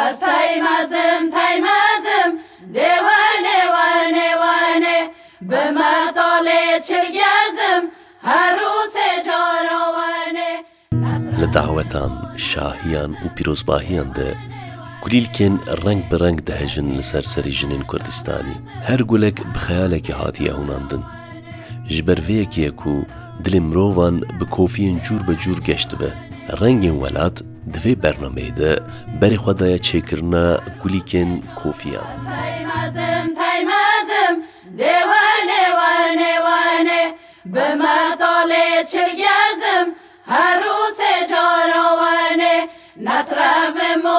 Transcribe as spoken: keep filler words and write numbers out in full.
Ez teymezim, teymezim, dê werne, werne, werne. Bi mertalê çilgezim, her rûsê caro werne. Li dawetan, şahiyan û pîrozbahiyan de kulîlkên reng bi reng dihejin li ser serê jinên Kurdistanî. Her gulek bi xeyalekê hatiye hûnandin. Ji ber vê yekê ye ku dilê mirovan bi kofiyên cûr be cûr geş dibe. Rengên Welat di vê bernameyê de berê xwe daye çêkirina kulîlkên kofiyan. Teymezim, teymezim, dê werne, werne, werne. Bi mertalê çilgezim, her rûsê caro werne. Netrevim û